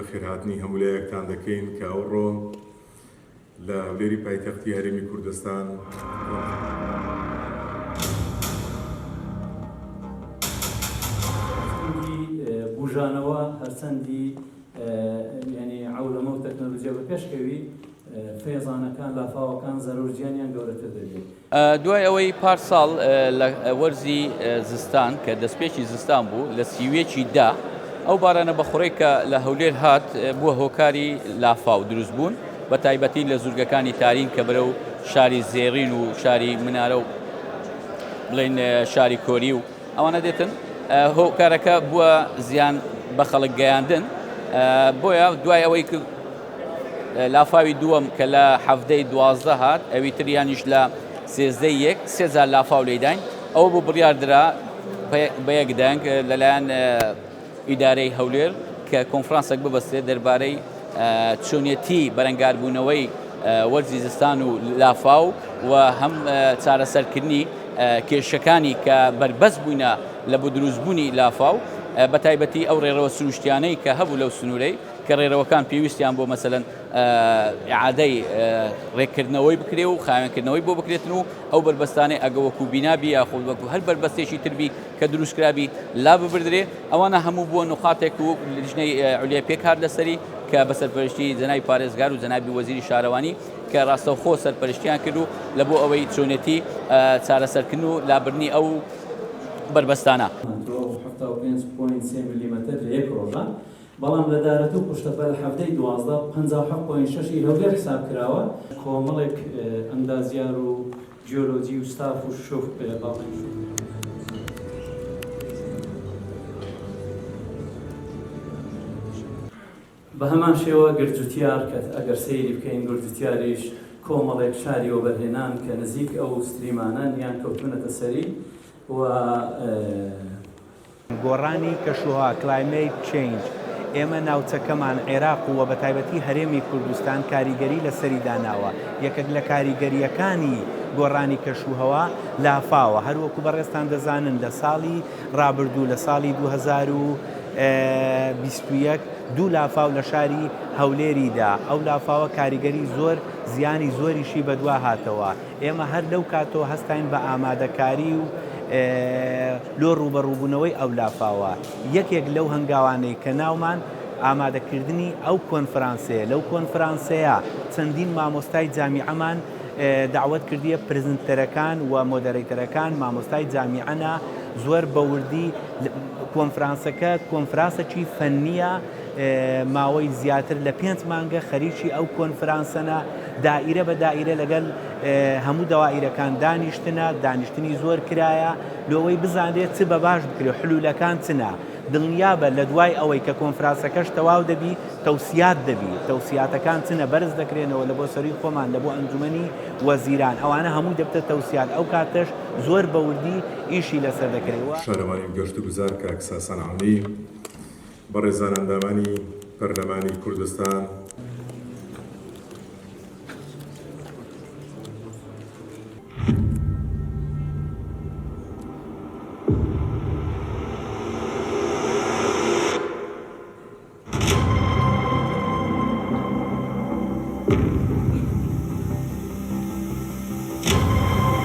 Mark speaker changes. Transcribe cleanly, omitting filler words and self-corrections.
Speaker 1: بەخێرهاتنی هەموو لایەکتان دەکەین کە ئەوڕۆ لە هەولێری پایتەختی هەرێمی کوردستان
Speaker 2: هەرچەندی بوژانەوە هەرچەندی یانی عەولەمە و تەکنەلۆجیا بە پێش کەوی فەیەزانەکان لافاوەکان زەرەر و زیانیان گەورەتر دەبێت.
Speaker 3: دوای ئەوەی پار ساڵ لە وەرزی زستان کە دەستپێکی زستان بوو لە سیویەکی دا ئەو بارانە بەخوڕەی کە لە هەولێر هات بووە هۆکاری لافاو دروست بوون بە تایبەتی لە زورگەکانی تارین کە بەرەو شاری زێڕین و شاری منارە و بڵێن شاری کۆری و ئەوانە دێتن هۆکارەکە بووە زیان بە خەڵک گەیاندن بۆیە دوای ئەوەی لافاوی دووەم کە لە حەڤدەی 12 هات ئەوی تریانیش لە سێزدەی یەک سێزار لافاو لێداین ئەوە بوو بڕیار درا بە یەک دەنگ لەلایەن ئیدارەی هەولێر کە کۆنفرانسێک ببەسترێت دەربارەی چۆنیەتی بەرەنگاربوونەوەی وەرزی زستان و لافاو و هەم چارەسەرکردنی کێشەکانی کە بەربەست بووینە لە بۆ دروستبوونی لافاو بە تایبەتی ئەو ڕێڕەوە سروشتیانەی کە هەبوو لەو سنوورەی کە ڕێرەوەکان پێویستیان بۆ مەسەلەن ئیعادەی ڕێککردنەوەی بکرێ و خاوێنکردنەوەی بۆ بکرێتن و ئەو بەربەستانەی ئەگە وەکو بینا بی یاخود وەکو هەر بەربەستێکی تر بی کە دروستکرابی لا ببردرێ ئەوانە هەموو بووە نوقاتێک و لیژنەی عولیای پێکهات لەسەری کە بە سەرپەرشتی جەنابی پارێزگار و جەنابی وەزیری شارەوانی کە ڕاستەوخۆ سەرپەرشتیان کرد و لە بۆ ئەوەی چۆنێتی چارەسەرکردن و لابردنی ئەو بەربەستانە.
Speaker 2: 75.3 ملیمەتر لە یەک ڕۆژە، بەڵام لە دارەتوو و قوشتەپە لە حەڤدە ی 12 57 پۆینت شەش ی هەولێر حساب کراوە. کۆمەڵێک ئەندازیار و جیۆلۆجی و ستاف و شوف باڵێن شوف. بە هەمان شێوە گرجوتیار کە ئەگەر سەیری بکەین گرجوتیاریش کۆمەڵێک شاری وەبەرهێنان کە نزیک ئەو ستریمانەن یان کەوتوونەتە سەری و.
Speaker 4: گۆڕانی کەشوهەوا، Climate Change، ئێمە ناوچەکەمان، عێراق و بەتایبەتی هەرێمی کوردستان کاریگەری لەسەری داناوە، یەکێک لە کاریگەرییەکانی گۆڕانی کەشوهەوا لافاوە، هەروەکو بەڕێزتان دەزانن لە ساڵی ڕابردوو لە ساڵی 2021 دوو لافاو لە شاری هەولێری دا، ئەو لافاوە کاریگەری زۆر زیانی زۆریشی بەدوا هاتەوە. ئێمە هەر لەو کاتەوە هەستاین بە ئامادەکاری و لۆ ڕووبەڕووبوونەوەی ئەو لافاوە. یەکێک لەو هەنگاوانەی کە ناومان ئامادەکردنی ئەو کۆنفرانسەیە. لەو کۆنفرانسەیە چەندین مامۆستای جامیعەمان دەعوەت کردیە، presenter ەکان و moderator ەکان مامۆستای جامیعەنە، زۆر بە وردی کۆنفرانسەکە کۆنفراسەکی فەنییە، ماوەی زیاتر لە پێنج مانگە خەریکی ئەو کۆنفرانسەنە، دائیرە بە دائیرە لەگەل هەموو دەوائیرەکان دانیشتنە، دانیشتنی زۆر کرایە لۆوەی بزانرێت چ بە باش بکرێت، حلولەکان چنە، دڵنیابە لە دوای ئەوەی کە کۆنفراسەکەش تەواو دەبی تەوسیات دەبی، تەوسیاتەکان چنە بەرز دەکرێنەوە لە بۆ سەروی خۆمان لە بۆ ئەنجومەنی وەزیران ئەوانە هەمووی دەبتە تەوسیات ئەو کاتەش زۆر بە وردی ئیشی لەسەر دەکرێ.
Speaker 1: شارەوانی و گەشتوگوزار کاک ساسان عەلی. بەڕێزان ئەندامانی پەرلەمانی کوردستان.